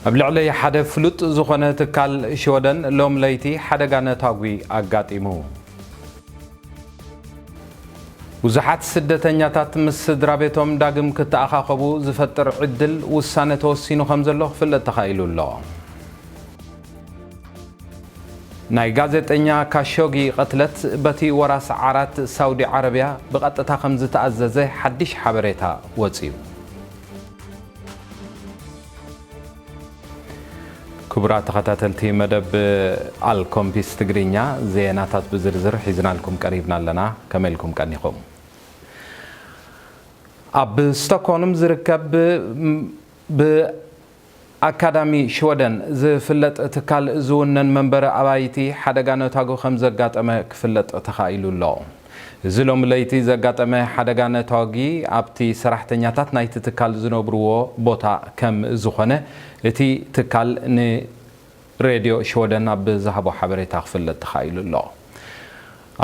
ኣብ ልዕሊ ሓደ ፍሉጥ ዝኾነ ትካል ሽወደን ሎም ለይቲ ሓደጋ ነታጒ ኣጋጢሙ። ብዙሓት ስደተኛታት ምስ ስድራ ቤቶም ዳግም ክተኣኻኸቡ ዝፈጥር ዕድል ውሳነ ተወሲኑ ከም ዘሎ ክፍለጥ ተኻኢሉ ኣሎ። ናይ ጋዜጠኛ ካሾጊ ቅትለት በቲ ወራስ ዓራት ሳውዲ ዓረብያ ብቐጥታ ከም ዝተኣዘዘ ሓድሽ ሓበሬታ ወጺኡ። ክቡራት ተኸታተልቲ መደብ ኣልኮምፒስ ትግርኛ፣ ዜናታት ብዝርዝር ሒዝናልኩም ቀሪብና ኣለና። ከመይ ኢልኩም ቀኒኹም? ኣብ ስቶክሆልም ዝርከብ ብ-፣ ብኣካዳሚ ሽወደን ዝፍለጥ ትካል ዝውነን መንበሪ ኣባይቲ ሓደጋ ነታጉ ከም ዘጋጠመ ክፍለጥ ተኻኢሉ ኣሎ። እዚ ሎሚ ለይቲ ዘጋጠመ ሓደጋ ነታጊ ኣብቲ ሰራሕተኛታት ናይቲ ትካል ዝነብርዎ ቦታ ከም ዝኾነ እቲ ትካል ንሬድዮ ሽወደን ኣብ ዝሃቦ ሓበሬታ ክፍለጥ ተኻኢሉ ኣሎ።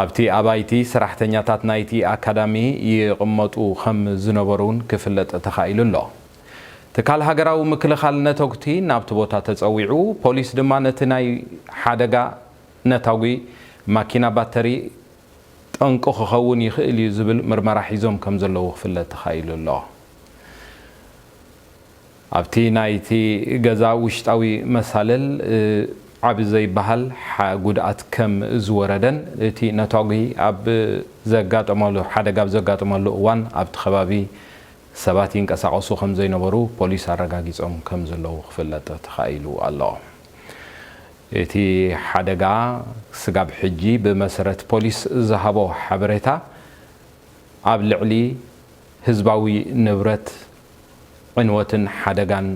ኣብቲ ኣባይቲ ሰራሕተኛታት ናይቲ ኣካዳሚ ይቕመጡ ከም ዝነበሩ እውን ክፍለጥ ተኻኢሉ ኣሎ። ትካል ሃገራዊ ምክልኻል ነተጉቲ ናብቲ ቦታ ተጸዊዑ፣ ፖሊስ ድማ ነቲ ናይ ሓደጋ ነታጒ ማኪና ባተሪ ጠንቁ ክኸውን ይኽእል እዩ ዝብል ምርመራ ሒዞም ከም ዘለዉ ክፍለጥ ተኻኢሉ ኣሎ። ኣብቲ ናይቲ ገዛ ውሽጣዊ መሳልል፣ እ፣ ዓቢ ዘይበሃል ሓ-፣ ጉድኣት ከም ዝወረደን እቲ ነታጒ ኣብ ዘጋጠመሉ፣ ሓደጋ ኣብ ዘጋጠመሉ እዋን ኣብቲ ከባቢ ሰባት ይንቀሳቐሱ ከም ዘይነበሩ ፖሊስ ኣረጋጊጾም ከም ዘለዉ ክፍለጥ ተኻኢሉ ኣሎ። እቲ ሓደጋ ስጋብ ሕጂ ብመሰረት ፖሊስ ዝሃቦ ሓበሬታ ኣብ ልዕሊ ህዝባዊ ንብረት ዕንወትን ሓደጋን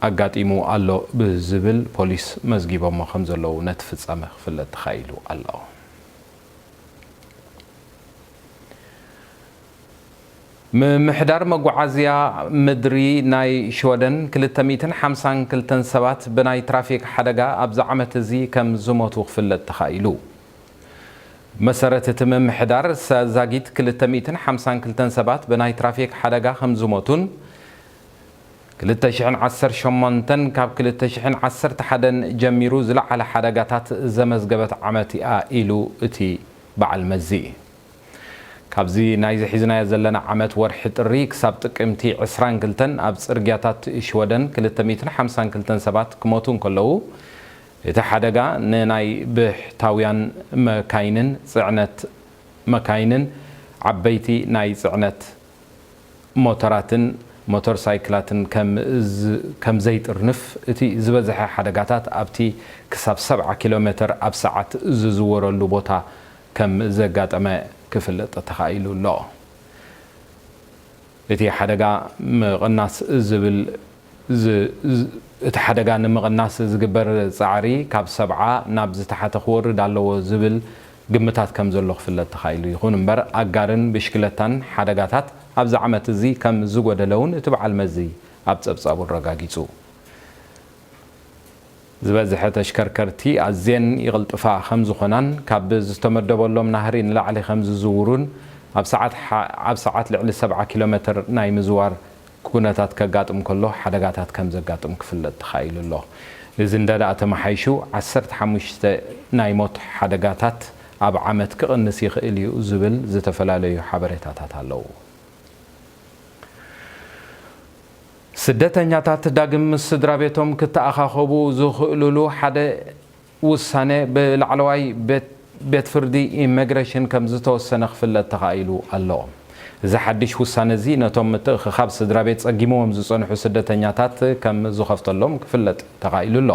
ኣጋጢሙ ኣሎ ብዝብል ፖሊስ መዝጊቦሞ ከም ዘለዉ ነቲ ፍጻመ ክፍለጥ ተኻኢሉ ኣሎ። ምምሕዳር መጓዓዝያ ምድሪ ናይ ሽወደን ክልተ ሚእትን ሓምሳን ክልተን ሰባት ብናይ ትራፊክ ሓደጋ ኣብዚ ዓመት እዚ ከም ዝሞቱ ክፍለጥ ተኻኢሉ። መሰረት እቲ ምምሕዳር፣ ሳ-፣ ዛጊት ክልተ ሚእትን ሓምሳን ክልተን ሰባት ብናይ ትራፊክ ሓደጋ ከም ዝሞቱን ክልተ ሽሕን ዓሰርተ ሸሞንተን ካብ ክልተ ሽሕን ዓሰርተ ሓደን ጀሚሩ ዝለዓለ ሓደጋታት ዘመዝገበት ዓመት እያ ኢሉ እቲ በዓል መዚ። ካብዚ ናይዚ ሒዝናዮ ዘለና ዓመት ወርሒ ጥሪ ክሳብ ጥቅምቲ ዕስራን ክልተን ኣብ ጽርግያታት ሽወደን ክልተ ሚእትን ሓምሳን ክልተን ሰባት ክሞቱ እንከለዉ፣ እቲ ሓደጋ ንናይ ብሕታውያን መካይንን ጽዕነት መካይንን ዓበይቲ ናይ ጽዕነት ሞተራትን ሞተር ሳይክላትን ከም ዝ-፣ ከም ዘይጥርንፍ፣ እቲ ዝበዝሐ ሓደጋታት ኣብቲ ክሳብ ሰብዓ ኪሎ ሜተር ኣብ ሰዓት ዝዝወረሉ ቦታ ከም ዘጋጠመ ክፍለጥ ተኻኢሉ ኣሎ። እቲ ሓደጋ ምቕናስ ዝብል ዝ-፣ ዝ-፣ እቲ ሓደጋ ንምቕናስ ዝግበር ጻዕሪ ካብ ሰብዓ ናብ ዝተሓተ ክወርድ ኣለዎ ዝብል ግምታት ከም ዘሎ ክፍለጥ ተኻኢሉ። ይኹን እምበር፣ ኣጋርን ብሽክለታን ሓደጋታት ኣብዚ ዓመት እዚ ከም ዝጎደለ እውን እቲ በዓል መዚ ኣብ ጸብጻቡ ኣረጋጊጹ። ዝበዝሐ ተሽከርከርቲ ኣዝየን ይቕልጥፋ ከም ዝኾናን ካብ ዝተመደበሎም ናህሪ ንላዕሊ ከም ዝዝውሩን ኣብ ሰዓት ሓ-፣ ኣብ ሰዓት ልዕሊ ሰብዓ ኪሎ ሜተር ናይ ምዝዋር ኩነታት ከጋጥም ከሎ ሓደጋታት ከም ዘጋጥም ክፍለጥ ተኻኢሉ ኣሎ። እዚ እንዳ ደኣ ተመሓይሹ ዓሰርተ ሓሙሽተ ናይ ሞት ሓደጋታት ኣብ ዓመት ክቕንስ ይኽእል እዩ ዝብል ዝተፈላለዩ ሓበሬታታት ኣለዉ። ስደተኛታት ዳግም ምስ ስድራ ቤቶም ክተኣኻኸቡ ዝኽእሉሉ ሓደ ውሳነ ብላዕለዋይ ቤት፣ ቤት ፍርዲ ኢሚግሬሽን ከም ዝተወሰነ ክፍለጥ ተኻኢሉ ኣሎ። እዚ ሓድሽ ውሳነ እዚ ነቶም ምትእኽኻብ ስድራ ቤት ጸጊምዎም ዝጸንሑ ስደተኛታት ከም ዝኸፍተሎም ክፍለጥ ተኻኢሉ ኣሎ።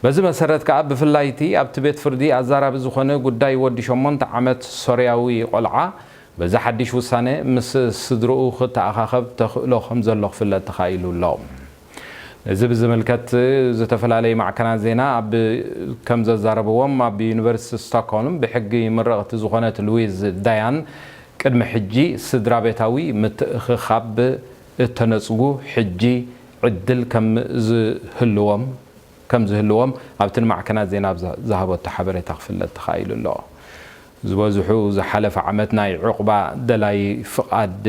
በዚ መሰረት ከኣ ብፍላይ እቲ ኣብቲ ቤት ፍርዲ ኣዛራቢ ዝኾነ ጉዳይ ወዲ ሸሞንተ ዓመት ሶርያዊ ቆልዓ በዚ ሓድሽ ውሳነ ምስ ስድርኡ ክተኣኻኸብ ተኽእሎ ከም ዘሎ ክፍለጥ ተኻኢሉ ኣሎ። እዚ ብዝምልከት ዝተፈላለዩ ማዕከናት ዜና ኣብ፣ ከም ዘዛረብዎም ኣብ ዩኒቨርሲቲ ስቶክሆልም ብሕጊ ምርቕቲ ዝኾነት ሉዊዝ ዳያን ቅድሚ ሕጂ ስድራ ቤታዊ ምትእኽኻብ እተነጽጉ ሕጂ ዕድል ከም ዝህልዎም ከም ዝህልዎም ኣብቲ ንማዕከናት ዜና ኣብ ዝሃ-፣ ዝሃበቶ ሓበሬታ ክፍለጥ ተኻኢሉ ኣሎ። ዝበዝሑ ዝሓለፈ ዓመት ናይ ዑቕባ ደላይ ፍቓድ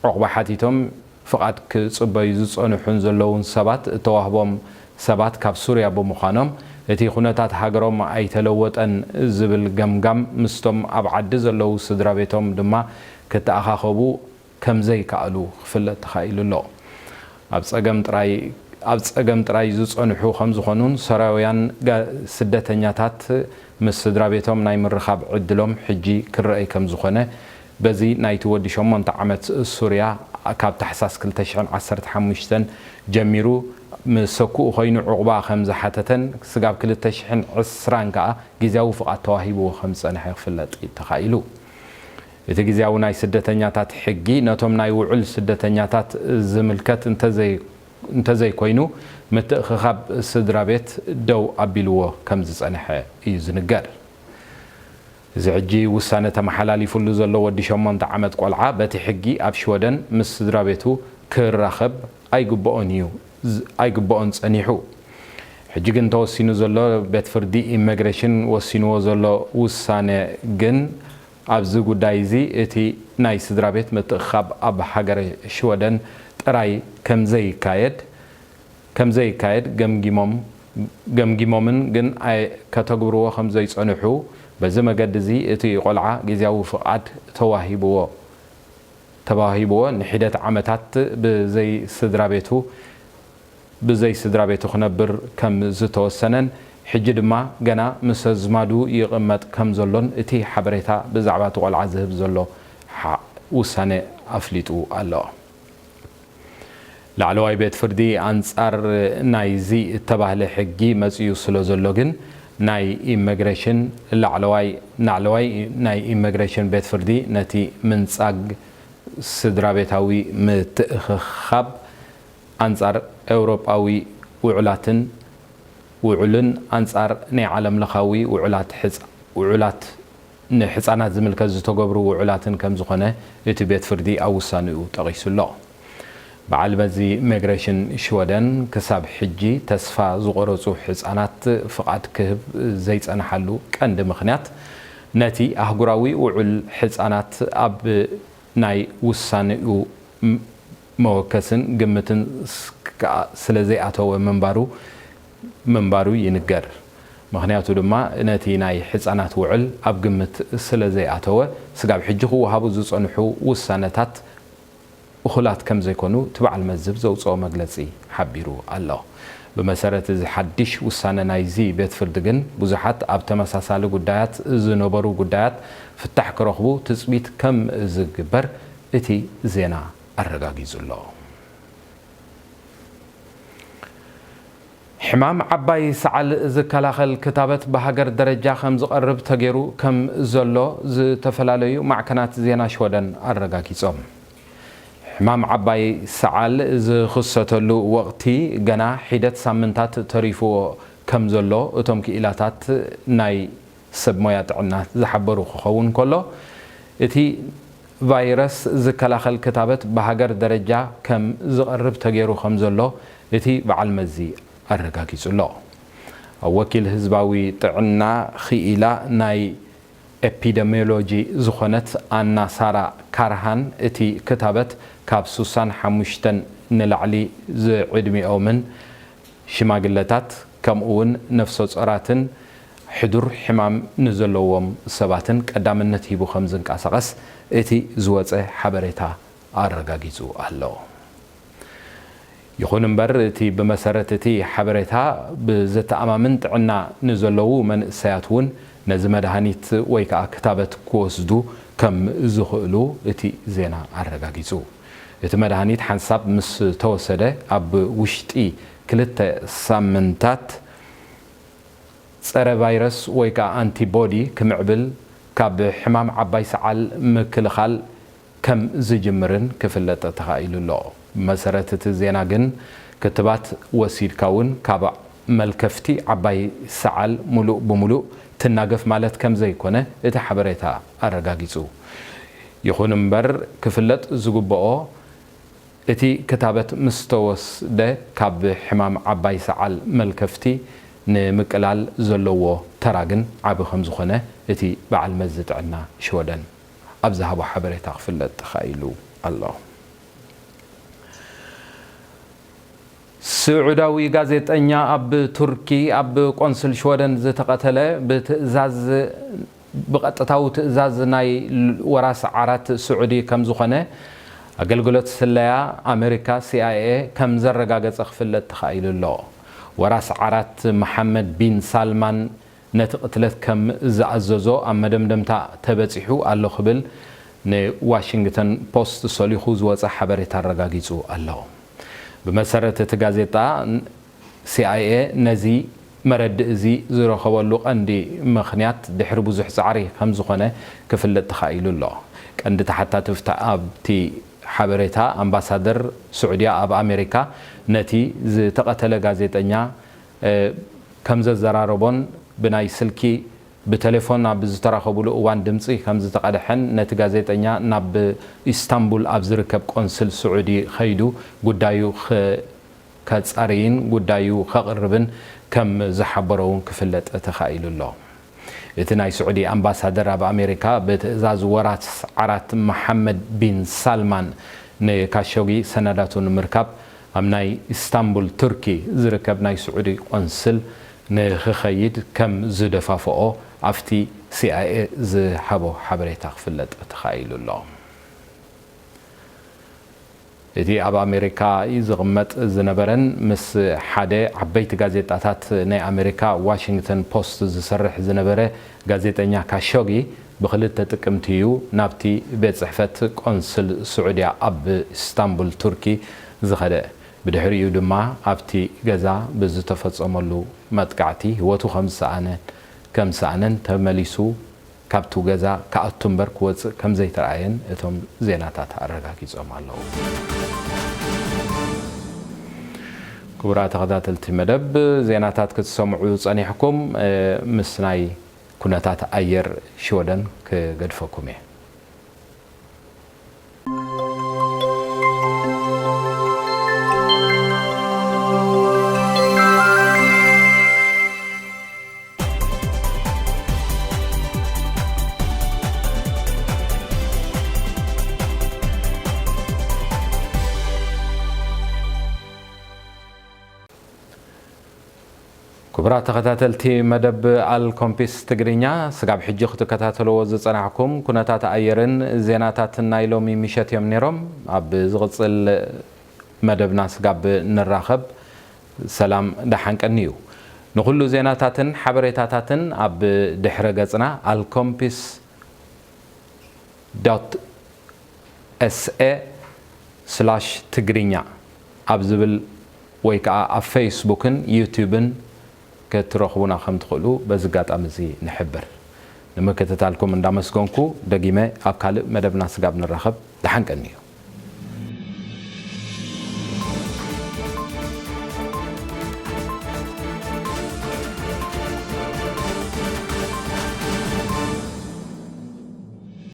ዑቕባ ሓቲቶም ፍቓድ ክጽበዩ ዝጸንሑን ዘለውን ሰባት እተዋህቦም ሰባት ካብ ሱርያ ብምዃኖም፣ እቲ ኩነታት ሃገሮም ኣይተለወጠን ዝብል ገምጋም ምስቶም ኣብ ዓዲ ዘለዉ ስድራ ቤቶም ድማ ክተኣኻኸቡ ከም ዘይከኣሉ ክፍለጥ ተኻኢሉ ኣሎ። ኣብ ጸገም ጥራይ ኣብ ጸገም ጥራይ ዝጸንሑ ከም ዝኾኑን ሶርያውያን ጋ- ስደተኛታት ምስ ስድራ ቤቶም ናይ ምርኻብ ዕድሎም ሕጂ ክረኣይ ከም ዝኾነ በዚ ናይቲ ወዲ ሸሞንተ ዓመት ሱርያ ካብ ታሕሳስ ክልተ ሽሕን ዓሰርተ ሓሙሽተን ጀሚሩ ምስ ሰኩኡ ኮይኑ ዕቑባ ከም ዝሓተተን ስጋብ ክልተ ሽሕን ዕስራን ከኣ ግዝያዊ ፍቓድ ተዋሂብዎ ከም ዝጸንሐ ክፍለጥ ተኻኢሉ። እቲ ግዝያዊ ናይ ስደተኛታት ሕጊ ነቶም ናይ ውዑል ስደተኛታት ዝምልከት እንተዘይ እንተዘይኮይኑ ምትእኽኻብ ስድራ ቤት ደው ኣቢልዎ ከም ዝጸንሐ እዩ ዝንገር። እዚ ሕጂ ውሳነ ተመሓላሊፉሉ ዘሎ ወዲ ሸሞንተ ዓመት ቆልዓ በቲ ሕጊ ኣብ ሽወደን ምስ ስድራ ቤቱ ክራኸብ ኣይግብኦን እዩ ዝ- ኣይግብኦን ጸኒሑ። ሕጂ ግን ተወሲኑ ዘሎ ቤት ፍርዲ ኢሚግሬሽን ወሲንዎ ዘሎ ውሳነ ግን ኣብዚ ጉዳይ እዚ እቲ ናይ ስድራ ቤት ምትእኽኻብ ኣብ ሃገረ ሽወደን ጥራይ ከም ዘይካየድ ከም ዘይካየድ ገምጊሞም ገምጊሞምን ግን ኣይ- ከተግብርዎ ከም ዘይጸንሑ በዚ መገዲ እዚ እቲ ቆልዓ ግዝያዊ ፍቓድ ተዋሂብዎ ተዋሂብዎ ንሒደት ዓመታት ብዘይ ስድራ ቤቱ ብዘይ ስድራ ቤቱ ክነብር ከም ዝተወሰነን ሕጂ ድማ ገና ምስ ኣዝማዱ ይቕመጥ ከም ዘሎን እቲ ሓበሬታ ብዛዕባ እቲ ቆልዓ ዝህብ ዘሎ ሓ- ውሳነ ኣፍሊጡ ኣሎ። ላዕለዋይ ቤት ፍርዲ ኣንጻር ናይዚ እተባህለ ሕጊ መጺኡ ስለ ዘሎ ግን ናይ ኢሚግሬሽን ላዕለዋይ ላዕለዋይ ናይ ኢሚግሬሽን ቤት ፍርዲ ነቲ ምንጻግ ስድራ ቤታዊ ምትእኽኻብ ኣንጻር ኤውሮጳዊ ውዑላትን ውዑልን ኣንጻር ናይ ዓለም ለኻዊ ውዑላት ሕጻ- ውዑላት ንሕጻናት ዝምልከት ዝተገብሩ ውዑላትን ከም ዝኾነ እቲ ቤት ፍርዲ ኣብ ውሳኔኡ ጠቒሱ ኣሎ። በዓል መዚ ኢሚግሬሽን ሽወደን ክሳብ ሕጂ ተስፋ ዝቆረጹ ሕጻናት ፍቓድ ክህብ ዘይጸንሓሉ ቀንዲ ምኽንያት ነቲ ኣህጉራዊ ውዑል ሕጻናት ኣብ ናይ ውሳኔኡ ም- መወከስን ግምትን ስ- ከኣ ስለ ዘይኣተወ ምንባሩ ምንባሩ ይንገር። ምኽንያቱ ድማ ነቲ ናይ ሕጻናት ውዕል ኣብ ግምት ስለ ዘይኣተወ ስጋብ ሕጂ ክወሃቡ ዝጸንሑ ውሳነታት እኹላት ከም ዘይኮኑ እቲ በዓል መዝብ ዘውጽኦ መግለጺ ሓቢሩ ኣሎ። ብመሰረት እዚ ሓድሽ ውሳነ ናይዚ ቤት ፍርዲ ግን ብዙሓት ኣብ ተመሳሳሊ ጉዳያት ዝነበሩ ጉዳያት ፍታሕ ክረኽቡ ትጽቢት ከም ዝግበር እቲ ዜና ኣረጋጊጹ ኣሎ። ሕማም ዓባይ ሰዓል ዝከላኸል ክታበት ብሃገር ደረጃ ከም ዝቐርብ ተገይሩ ከም ዘሎ ዝተፈላለዩ ማዕከናት ዜና ሽወደን ኣረጋጊጾም። ሕማም ዓባይ ሰዓል ዝኽሰተሉ ወቕቲ ገና ሒደት ሳምንታት ተሪፍዎ ከም ዘሎ እቶም ክኢላታት ናይ ሰብ ሞያ ጥዕና ዝሓበሩ ክኸውን ከሎ፣ እቲ ቫይረስ ዝከላኸል ክታበት ብሃገር ደረጃ ከም ዝቐርብ ተገይሩ ከም ዘሎ እቲ በዓል መዚ ኣረጋጊጹ ኣሎ። ኣብ ወኪል ህዝባዊ ጥዕና ክኢላ ናይ ኤፒደሚዮሎጂ ዝኾነት ኣና ሳራ ካርሃን፣ እቲ ክታበት ካብ ሱሳን ሓሙሽተን ንላዕሊ ዝዕድሚኦምን ሽማግለታት ከምኡውን ነፍሰ ጾራትን ሕዱር ሕማም ንዘለዎም ሰባትን ቀዳምነት ሂቡ ከም ዝንቀሳቐስ እቲ ዝወጸ ሓበሬታ ኣረጋጊጹ ኣሎ። ይኹን እምበር፣ እቲ ብመሰረት እቲ ሓበሬታ ብዘተኣማምን ጥዕና ንዘለዉ መንእሰያት እውን ነዚ መድሃኒት ወይ ከኣ ክታበት ክወስዱ ከም ዝኽእሉ እቲ ዜና ኣረጋጊጹ። እቲ መድሃኒት ሓንሳብ ምስ ተወሰደ ኣብ ውሽጢ ክልተ ሳምንታት ጸረ ቫይረስ ወይ ከኣ ኣንቲቦዲ ክምዕብል ካብ ሕማም ዓባይ ሰዓል ምክልኻል ከም ዝጅምርን ክፍለጥ ተኻኢሉ ኣሎ። ብመሰረት እቲ ዜና ግን ክትባት ወሲድካ እውን ካብ መልከፍቲ ዓባይ ሰዓል ሙሉእ ብሙሉእ ትናገፍ ማለት ከም ዘይኮነ እቲ ሓበሬታ ኣረጋጊጹ። ይኹን እምበር ክፍለጥ ዝግብኦ እቲ ክታበት ምስ ተወስደ ካብ ሕማም ዓባይ ሰዓል መልከፍቲ ንምቅላል ዘለዎ ተራ ግን ዓቢ ከም ዝኾነ እቲ በዓል መዚ ጥዕና ሽወደን ኣብ ዝሃቦ ሓበሬታ ክፍለጥ ተኻኢሉ ኣሎ። ስዑዳዊ ጋዜጠኛ ኣብ ቱርኪ ኣብ ቆንስል ሽወደን ዝተቐተለ ብትእዛዝ፣ ብቐጥታዊ ትእዛዝ ናይ ወራስ ዓራት ስዑዲ ከም ዝኾነ ኣገልግሎት ስለያ ኣመሪካ፣ ሲ ኣይ ኤ፣ ከም ዘረጋገጸ ክፍለጥ ተኻኢሉ ኣሎ። ወራስ ዓራት መሓመድ ቢን ሳልማን ነቲ ቅትለት ከም ዝኣዘዞ ኣብ መደምደምታ ተበጺሑ ኣሎ ክብል ንዋሽንግተን ፖስት ሰሊኹ ዝወጸ ሓበሬታ ኣረጋጊጹ ኣሎ። ብመሰረት እቲ ጋዜጣ፣ ሲ ኣይ ኤ ነዚ መረድእ እዚ ዝረኸበሉ ቀንዲ ምኽንያት ድሕሪ ብዙሕ ጻዕሪ ከም ዝኾነ ክፍለጥ ተኻኢሉ ኣሎ። ቀንዲ ተሓታትፍቲ ኣብቲ ሓበሬታ፣ ኣምባሳደር ስዑድያ ኣብ ኣሜሪካ ነቲ ዝተቐተለ ጋዜጠኛ፣ እ፣ ከም ዘዘራረቦን ብናይ ስልኪ ብቴሌፎን ኣብ ዝተራኸቡሉ እዋን ድምጺ ከም ዝተቐድሐን ነቲ ጋዜጠኛ ናብ ኢስታንቡል ኣብ ዝርከብ ቆንስል ስዑዲ ኸይዱ ጉዳዩ ኸ-፣ ከጻርይን ጉዳዩ ከቕርብን ከም ዝሓበሮ እውን ክፍለጥ ተኻኢሉ ኣሎ። እቲ ናይ ስዑዲ ኣምባሳደር ኣብ ኣሜሪካ ብትእዛዝ ወራስ ዓራት መሓመድ ቢን ሳልማን ንካሾጊ ሰነዳቱ ንምርካብ ኣብ ናይ ኢስታንቡል ቱርኪ ዝርከብ ናይ ስዑዲ ቆንስል ንኽኸይድ ከም ዝደፋፍኦ ኣብቲ ሲ ኣይ ኤ ዝሃቦ ሓበሬታ ክፍለጥ ተኻኢሉ ኣሎ። እቲ ኣብ ኣሜሪካ ዝቕመጥ ዝነበረን ምስ ሓደ ዓበይቲ ጋዜጣታት ናይ ኣሜሪካ ዋሽንግተን ፖስት ዝሰርሕ ዝነበረ ጋዜጠኛ ካሾጊ ብኽልተ ጥቅምቲ እዩ ናብቲ ቤት ጽሕፈት ቆንስል ስዑድያ ኣብ ኢስታንቡል ቱርኪ ዝኸደ። ብድሕሪኡ ድማ ኣብቲ ገዛ ብዝተፈጸመሉ መጥቃዕቲ ህይወቱ ከም ዝሰኣነ፣ ከም ዝሰኣነን ተመሊሱ ካብቲ ገዛ ክኣቱ እምበር ክወጽእ ከም ዘይተረኣየን እቶም ዜናታት ኣረጋጊጾም ኣለዉ። ክቡራት ተኸታተልቲ መደብ፣ ዜናታት ክትሰምዑ ጸኒሕኩም፣ እ፣ ምስ ናይ ኩነታት ኣየር ሽወደን ክገድፈኩም እየ። ክቡራት ተኸታተልቲ መደብ ኣልኮምፒስ ትግርኛ፣ ስጋብ ሕጂ ክትከታተልዎ ዝጸናሕኩም ኩነታት ኣየርን ዜናታትን ናይ ሎሚ ምሸት እዮም ነይሮም። ኣብ ዝቕጽል መደብና ስጋብ ንራኸብ፣ ሰላም ደሓን ቀንዩ። ንኹሉ ዜናታትን ሓበሬታታትን ኣብ ድሕረ ገጽና ኣልኮምፒስ ዶት ኤስ ኤ ስላሽ ትግርኛ ኣብ ዝብል ወይ ከዓ ኣብ ፌስቡክን ዩቲዩብን ክትረኽቡና ከም ትኽእሉ በዚ ኣጋጣሚ እዚ ንሕብር። ንምክትታልኩም እንዳመስገንኩ፣ ደጊመ ኣብ ካልእ መደብና ስጋብ ንራኸብ፣ ደሓን ቀንዩ።